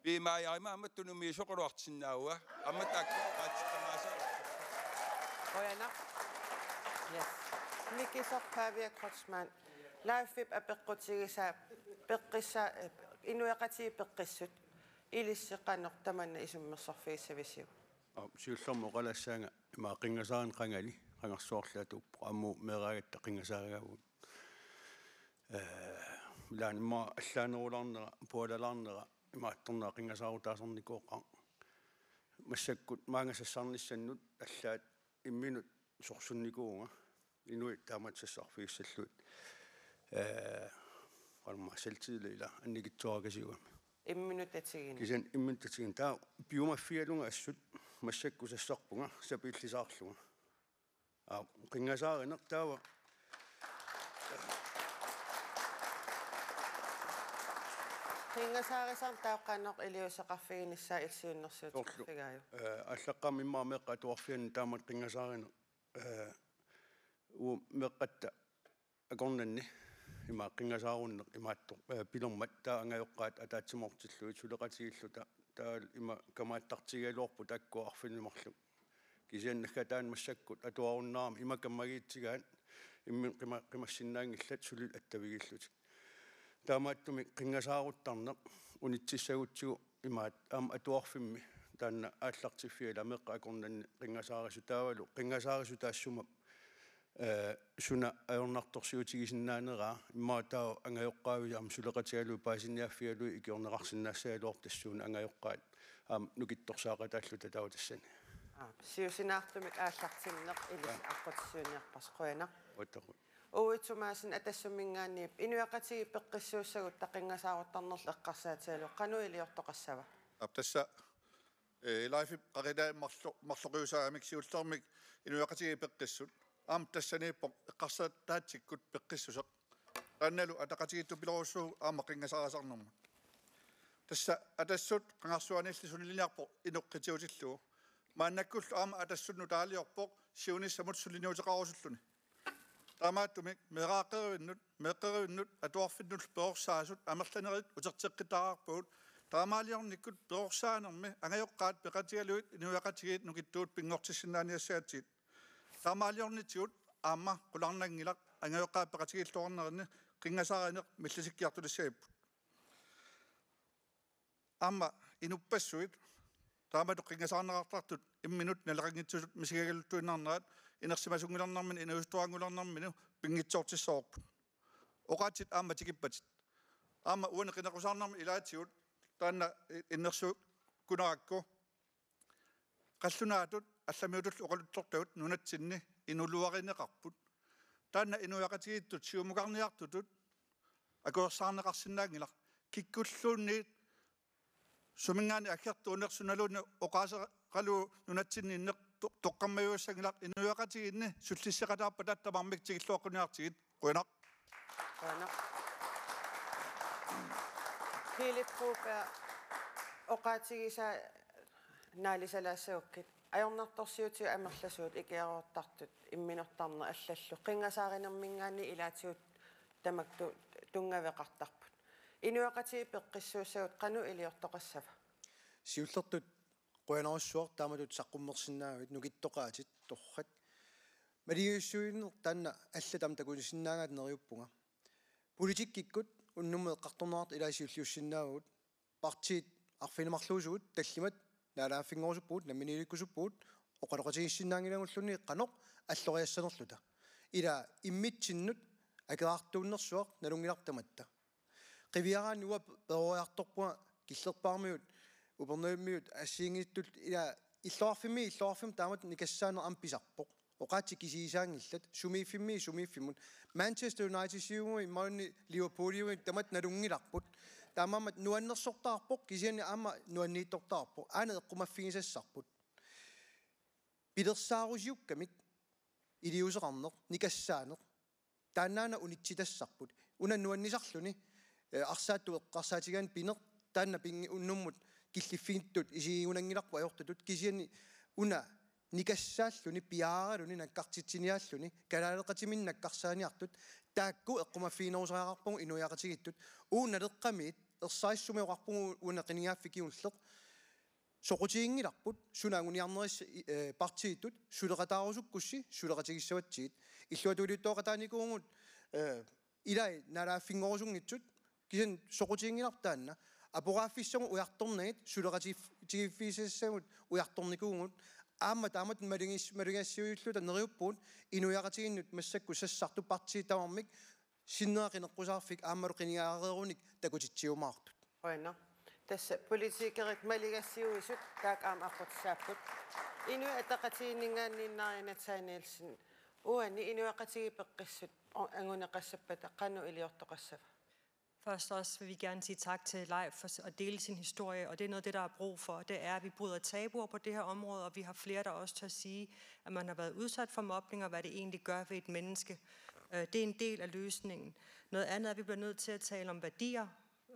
Piimaajarima aamma tunumiisoqaluartinnaavunga aamma taakku oqaatsikkamaassaaq. Qujanaq. Yes. Mikisoq Pavia Kreutzmann. Leifip apeqqutigisaa peqqissaa, eh, inuiaqatigiit peqqissut. Ilissi qanoq tamanna isummersorfigissavisiuk? Aap, siullermik oqalassaanga ima qinngasaarineq qangali, qangarsuarli atuuppoq, aamma meeraagatta qinngasaarigaagut. Eh, ilaanni ima allaanerulaarnera, pualalaarnera, imaattornera qinngasaarutaasarnikuuvoq. Massakkut maanga sassarnissannut allaat imminut sorsunnikuuvunga. Inuit taamatut sassarfigissallugit. Eh, qalma selvtillid ila annikitsuarakasiugami. Imminut tatiginni. Kisianni imminut tatiginni. Taava piumaffigalunga assut massakkut sassarpunga sapiillisaarlunga. Aa, qinngasaarineq taava. Qinngasaarisarneq taava qanoq iliuuseqarfiginissaa illit siunnersuuteqarfigaajuk? Soorlu, eh, aallaqqaammut immaqa meeqqat atuarfianni taamatut qinngasaarineq, eh, uagut meeqqatta akornanni ima qinngasaarunneq imaattoq, eh, pilermat taava angajoqqaat ataatsimoortillugit suleqatigiilluta taava ima kamaattartigigaluarput taakkua arfineq-marluk. Kisianni naggataani massakkut atuarunnaarami ima kammagiitsigaat imminut qima-, qimassinnaanngillat suli attavigiillutik. Taamaattumik qinngasaaruttarneq unitsissagutsigu imaattoq aamma atuarfimmi taanna aallartiffiga ila meeqqat akornanni qinngasaarisut taavalu qinngasaarisut taassuma, eh, suna ajornartorsiutigisinnaaneraa immaqa taava angajoqqaavisut aamma suleqatigalugit paasiniaaffigalugit ikiorneqarsinnaassagaluarput tassuuna angajoqqaat aamma nukittorsaaqataalluta taava tassani. Aap, siusinaartumik aallartinneq ilissi aqqutissiuunniarparsi, qujanaq. Uattaqut. Uwe Thomassen, Atassumminngaanniit inuiaqatigiit peqqissuussagutta qinngasaaruttarnerlu eqqarsaatigalugu qanoq iliortoqassava? Aap, tassa, eh, Leifip qaqilai marlo-, marloqiusaagamik siullermik inuiaqatigiit peqqissut. Aamma tassaniippoq eqqarsaataatsikkut peqqissuseq. Taannalu ataqatigiittupilorujussuuvoq aamma qinngasaarisarnermut. Tassa Atassut qangarsuaniilli suliniarpoq inuk qitiutillugu. Maannakkullu aamma Atassut nutaaliorpoq siunissamut suliniuteqarusulluni. Taamaattumik meeraaqqerivinnut, meeqqerivinnut atuarfinnullu perorsaasut amerlanerit uterteqqittarpagut. Taamaaliornikkut perorsaanermi angajoqqaat peqatigalugit inuiaqatigiit nukittuut pinngortissinnaaniassagatsigit. Taamaaliornitigut aamma qularnanngilaq angajoqqaat peqatigiilluarneranni qinngasaarineq millisikkiartulissagipput. Aamma inuppassuit taamatut qinngasaarneqartartut imminut naleqanngitsutut misigagaluttuinnarnerat inersimasunngulernermini inuusuttuaranngulernermini pinngitsoortissavarput. Oqaatsit aamma tikippatit. Aamma uani qineqqusaarnermi ilaatigut taanna i-, innersuukkunarakku qallunaatut allamiutullu oqaluttortagut nunatsinni inuluarineqarput. Taanna inuiaqatigiittut siumukarniartutut akuersaarneqarsinnaanngilaq. Kikkulluunniit suminngaanniit aggertuuneq sunaluunniit oqaaseqalugu nunatsinniinneq to-, toqqammaviussanngilaq, inuiaqatigiinni sullisseqataappata tamarmik tikilluaqquniartigit. Qujanaq. Qujanaq. Philip Broberg, oqaatigisaa naalisalaassagukkit. Ajornartorsiutigut amerlasuut ikiaroortartut imminortarneq allallu qinngasaarinerminngaanniit ilaatigut tamakku tunngaveqartarput. Inuiaqatigiit peqqissuussagut qanoq iliortoqassava? Siullertut qujanarsuaq taamatut saqqummersinnaagavit, nukittoqaatit torrak. Maligiissuineq taanna allatut takusinnaagaangat neriuppunga. Politikkikkut unnummut eqqartorneqartut ilaat siulliussinnaavugut. Partiit arfineq-marluusugut tallimat naalagaaffinngorusuppugut, namminiiliikkusuppugut, oqaloqatigiissinnaanngilagut qanoq alloriassanerluta. Ila immitsinnut akerartuunnersuaq nalunngilarput tamatta. Qiviaraanni uanga peroriartorpunga Killerpaarmiut, Upernavimmiut assigiinngitsut, ila illoqarfimmi, illoqarfimmi taamatut nikassaaneq aamma pisarpoq. Oqaatsit kisigisaanngillat, sumiiffimmi, sumiiffimmut. Manchester United siumui, imaluunniit Liverpooliuit tamatta nalunngilarput. Taamaammat nuannersortaarpoq, kisianni aamma nuanniittortaarpoq. Aana eqqumaffigisassarput. Pilersaarusiukkamik iliuuseqarneq, nikassaaneq. Taannaana unitsitassarput. Una nuannisarluni, eh, arsaattut eqqarsaatigaanni pineq, taanna pingi unnummut killiffigittut isigigunanngilarput ajortutut, kisianni una nikassaalluni, piaaraluni, nakkartitsiniaalluni, kalaaleqatiminnik nakkarsaaniartut, taakku eqqumaffiginerusariaqarpagut inuiaqatigiittut. Uagut Naleqqamiit ersarissumik oqarpugut una qinigaaffik kingulleq: soqutiginngilarput suna anguniarnerisa, eh, partiitut, suleqataarusukkussi suleqatigissavatsigit. Illuatungiliuttooqataanikuuvugut, eh, ilai naalagaaffinngorusunngitsut, kisianni soqutiginngilarput taanna. Aporaaffissagut ujartornagit, suleqatif-, -tigiiffigisassagut ujartornikuuvugut, aamma taamatut malugis-, malugisassiuulluta neriuppugut inuiaqatigiinnut massakkut sassartut partiit tamarmik sinnera qineqqusaarfik aammalu qinigaareerunik takutitsiumaartut. Qujanaq. Tassa politikerit maligassiuisut taakku aamma aqqutissaapput. Inuit Ataqatigiinninngaanniinnariit Nathanielsen, uani inuiaqatigiit peqqissut o-, anguneqassappata qanoq iliortoqassava? Først også vil vi gerne sige tak til Leif for s-, at dele sin historie, og det er noget af det, der er brug for. Det er, at vi bryder tabuer på det her område, og vi har flere, der også tør sige, at man har været udsat for mobning, og hvad det egentlig gør ved et menneske. Øh, det er en del af løsningen. Noget andet er, at vi bliver nødt til at tale om værdier,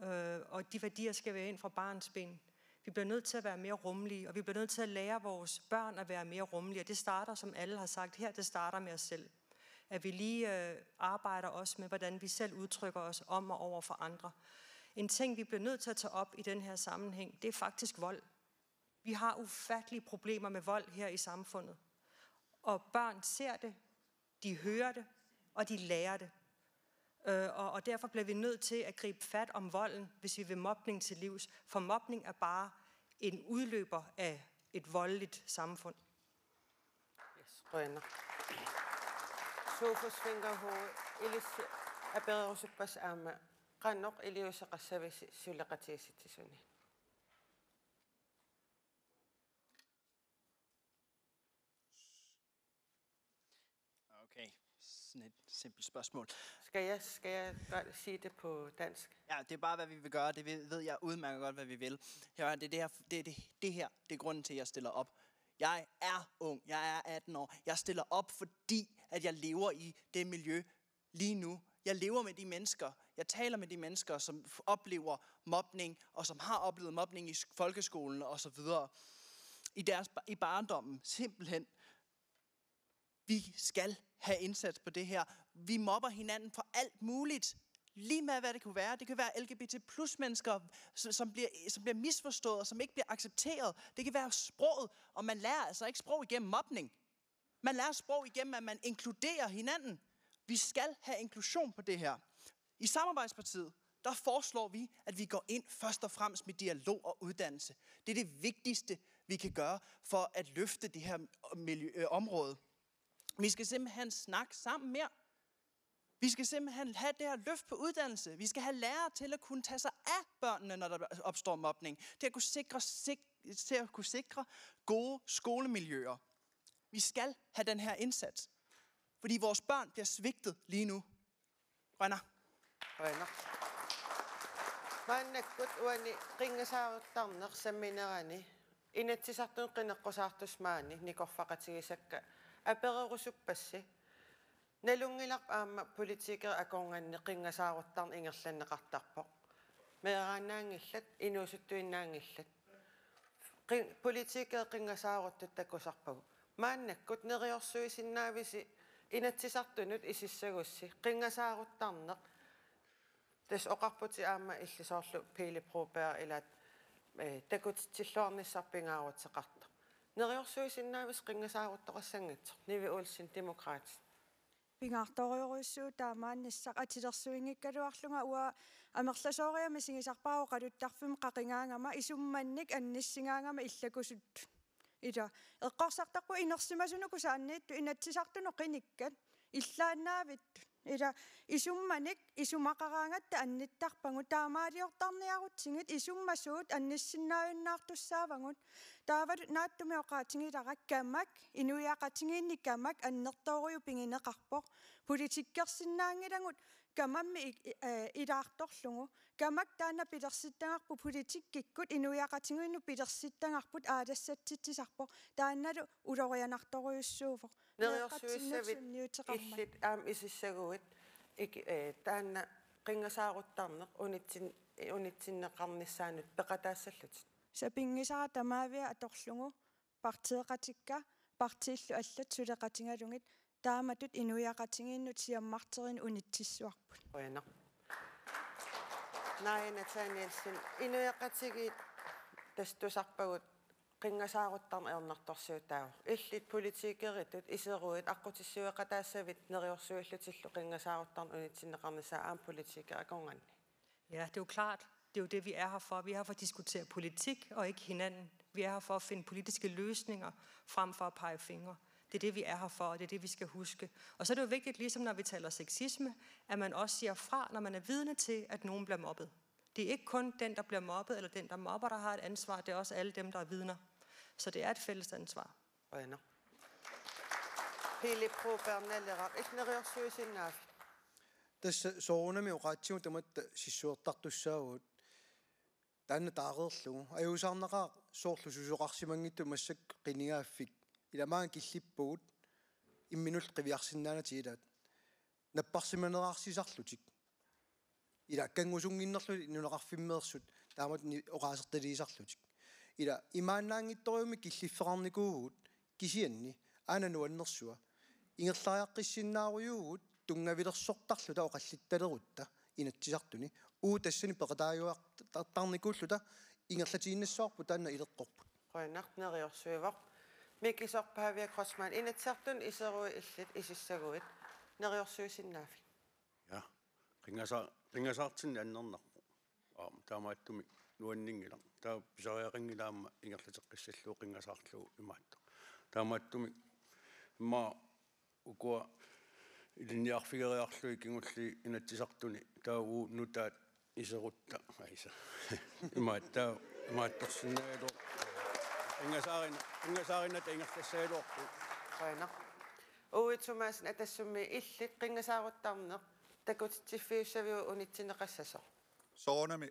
øh, og de værdier skal være ind fra barns ben. Vi bliver nødt til at være mere rummelige, og vi bliver nødt til at lære vores børn at være mere rummelige. Og det starter, som alle har sagt her, det starter med os selv. At vi lige, øh, arbejder også med, hvordan vi selv udtrykker os om og over for andre. En ting, vi bliver nødt til at tage op i den her sammenhæng, det er faktisk vold. Vi har ufattelige problemer med vold her i samfundet. Og børn ser det, de hører det, og de lærer det. Øh, og, og derfor bliver vi nødt til at gribe fat om volden, hvis vi vil mobning til livs. For mobning er bare en udløber af et voldeligt samfund. Yes, qujanaq. Sofus Fingerhove, ilissi apererusuppassi aamma qanoq iliuuseqassavisi suleqatigiissitsisuni? Okay, sådan et simpelt spørgsmål. Skal jeg, skal jeg godt sige det på dansk? Ja, det er bare, hvad vi vil gøre. Det ved, ved jeg udmærket godt, hvad vi vil. Her, det, er det, her, det, er det, det her, det er grunden til, at jeg stiller op. Jeg er ung. Jeg er atten år. Jeg stiller op, fordi at jeg lever i det miljø lige nu. Jeg lever med de mennesker. Jeg taler med de mennesker, som f-, oplever mobning, og som har oplevet mobning i s-, folkeskolen og så videre. I deres ba-, i barndommen, simpelthen. Vi skal have indsats på det her. Vi mobber hinanden for alt muligt. Lige med, hvad det kunne være. Det kan være L G B T plus-mennesker, s-, som bliver, som bliver misforstået, og som ikke bliver accepteret. Det kan være sproget, og man lærer altså ikke sprog igennem mobning. Man lærer sprog igennem, at man inkluderer hinanden. Vi skal have inklusion på det her. I Samarbejdspartiet, der foreslår vi, at vi går ind først og fremmest med dialog og uddannelse. Det er det vigtigste, vi kan gøre for at løfte det her miljø, øh, område. Vi skal simpelthen snakke sammen mere. Vi skal simpelthen have det her løft på uddannelse. Vi skal have lærere til at kunne tage sig af børnene, når der opstår mobning. Til at kunne sikre, sik-, til at kunne sikre gode skolemiljøer. Vi skal have den her indsats, fordi vores børn bliver svigtet lige nu. Qujanaq. Qujanaq. Maannakkut uani qinngasaaruttarneq samminerani Inatsisartuni qineqqusaartussat maani nikorfaqatigisakka apererusuppassi. Nalunngilarput aamma politikerit akornanni qinngasaaruttarneq ingerlanneqartarpoq. Meeraannaanngillat, inuusuttuinnaanngillat. Qin-, politikerit qinngasaaruttut takusarpagut. Maannakkut neriorsuisinnaavisi Inatsisartunut isissagussi qinngasaaruttarneq. Tassa oqarputit aamma illit soorlu Pele Broberg ilaat, eh, takutitsilluarnissaq pingaaruteqartoq. Neriorsuisinnaavisi qinngasaaruttoqassanngitsoq, Nivi Olsen, Demokraatit? Pingaartorujussuuvoq taamaannissaq. Atilersuinngikkaluarlunga uanga amerlasooriarlunga misigisarpara oqaluttarfimmut qaqigaangama isummannik annissigaangama illakusuttut. Ila eqqorsartarpunga inersimasunut kusanartut Inatsisartunut qinikkat illaannaavittut. Ila isummanik isumaqaraangatta annittarpagut, taamaaliortarniarutsigit isummat suut annissinnaajunnaartussaavagut. Taava naatsumik oqaatigilara kamak, inuiaqatigiinni kamak annertoorujuk pigineqarpoq. Politikkersinnaanngilagut kamammi i-, i-, eh, ilaartorlugu. Kamak taanna pilersittagarput politikkikkut, inuiaqatigiinnut pilersittagarput aalassatsitsisarpoq. Taannalu ulorianartorujussuuvoq. Neriorsuissavit meeqqatsinnut sunniuteqarmat. Illit aamma isissaguit ik-, eh, taanna qinngasaaruttarneq unitsin-, unitsinneqarnissaanut peqataassallutit. Sapinngisara tamaavia atorlugu partiiqatikka, partiillu allat suleqatigalugit, taamatut inuiaqatigiinnut siammarterineq unitsissuarput. Qujanaq. Naaja Nathanielsen, inuiaqatigiit tassa tusarpagut qinngasaaruttarneq ajornartorsiutaavoq. Illit politikeritut iseruit aqqutissiueqataassavit neriorsuillutillu qinngasaaruttarneq unitsinneqarnissaa aamma politikerit akornanni? Ja, det er jo klart. Det er jo det, vi er her for. Vi er her for at diskutere politik og ikke hinanden. Vi er her for at finde politiske løsninger frem for at pege fingre. Det er det, vi er her for, og det er det, vi skal huske. Og så er det jo vigtigt, ligesom når vi taler sexisme, at man også siger fra, når man er vidne til, at nogen bliver mobbet. Det er ikke kun den, der bliver mobbet, eller den, der mobber, der har et ansvar. Det er også alle dem, der er vidner. Så det er et fælles ansvar. Qujanaq. Philip Broberg Naleraq, illit neriorsuisinnaavit? Tassa soorunami oqaatsigut tamatta sissuertartussaavugut. Taanna taareerlugu ajuusaarnaqaaq soorlu susoqarsimanngitsut massakkut qinigaaffik. Ila maanga killippugut imminullu qiviarsinnaanatik ilaat. Napparsimaneraarsisarlutik. Ila kanngusunnginnerlutik nunaqarfimmeersut taamatut ni-, oqaasertaliisarlutik. Ila imaannaanngitsorujummik killiffeqarnikuuvugut kisianni aana nuannersua. Ingerlariaqqissinnaarujuuvugut tunngavilersortarluta oqallittalerutta Inatsisartuni. Uagut tassani peqataajuartarnikuulluta ingerlatiinnassavarput taanna ileqqorput. Qujanaq, neriorsuivoq. Mikisor Pavia Kreutzmann, Inatsisartuni iseruit illit isissaguit neriorsuisinnaavit? Ja. Qinngasaa-, qinngasaartinneq annernarpoq. Aamma taamaattumik nuanninngilaq. Taava pisariaqanngilaq aamma ingerlateqqissallugu qinngasaarlugu imaattoq. Taamaattumik immaqa ukua ilinniarfigeriarlugit kingulliit Inatsisartuni taava uagut nutaat iserutta. Aisa. Imaat-, taava imaattorsinnaagaluarpoq. Qinngasaarina-, qinngasaarinata ingerlassagaluarpugut. Qujanaq. Uwe Thomassen, Atassummi, illit qinngasaaruttarneq takutitsiffiussaviuk unitsinneqassasoq? Soorunami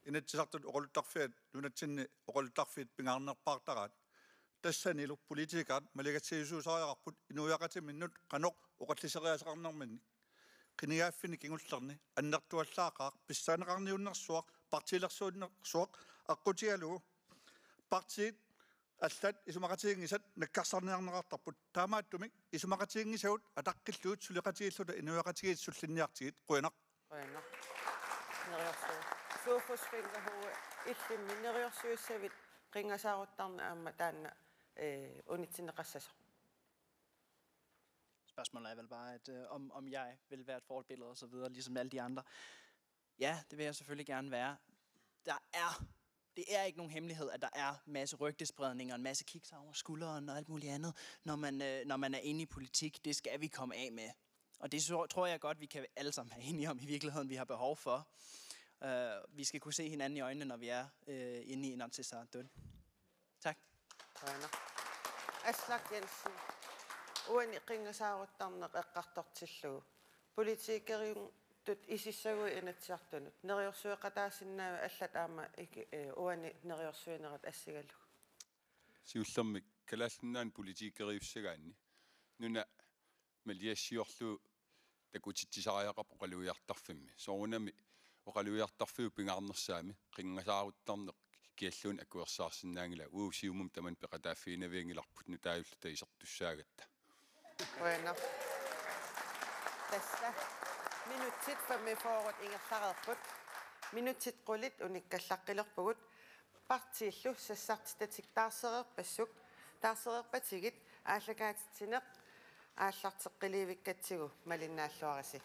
Inatsisartut oqaluttarfiat nunatsinni oqaluttarfiit pingaarnerpaartaraat. Tassanilu politikerit maligassiuusariaqarput inuiaqatiminnut qanoq oqalliseriaaseqarnerminnik. Qinigaaffinni kingullerni annertuallaaqaaq pissaaneqarniunnersuaq partiilersuunnersuaq aqqutigalugu. Partiit allat isumaqatiginngisat nakkarsarniarneqartarput. Taamaattumik isumaqatiginngisagut ataqqillugit suleqatigiilluta inuiaqatigiit sullinniartigit. Qujanaq. Qujanaq. Neriorsuit. Sofus Finger Hue, illimmi neriorsuissavit qinngasaaruttarneq aamma taanna, eh, unitsinneqassasoq? Spørgsmålet er vel bare, at, øh, om, om jeg vil være et forbillede og så videre, ligesom alle de andre. Ja, det vil jeg selvfølgelig gerne være. Der er, det er ikke nogen hemmelighed, at der er masse rygtespredning og en masse kigge sig over skulderen og alt muligt andet, når man, øh, når man er inde i politik. Det skal vi komme af med. Og det så, tror jeg godt, vi kan alle sammen være enige om i virkeligheden, vi har behov for. Øh, vi skal kunne se hinanden i øjnene, når vi er, øh, inde i Inatsisartut. Tak. Qujanaq. Aslak Jensen. Uani qinngasaaruttarneq eqqartortillugu. Politikeritut isissaguit Inatsisartunut neriorsueqataasinnaavit allat aamma iki-, eh, uani neriorsuinerat assigalugu? Siullermik Kalaallit Nunaanni politikeriussagaanni nuna maliassiorlugu takutitsisariaqarpoq oqalugiartarfimmi. Soorunami oqalugiartarfiup pingaarnersaami qinngasaaruttarneq kialluunniit akuersaarsinnaanngilaa. Uagut Siumumi tamanna peqataaffiginavianngilarput nutaajulluta isertussaagatta. Qujanaq. Tassa minutsit femogfyrre ingerlareerput. Minutsit qulit unikkallaqqilerpugut. Partiillu sassartitatik taarsereerpassuk, taarsereerpatigit aallakaatitsineq aallarteqqiliivikkatsigu malinnaalluarisi.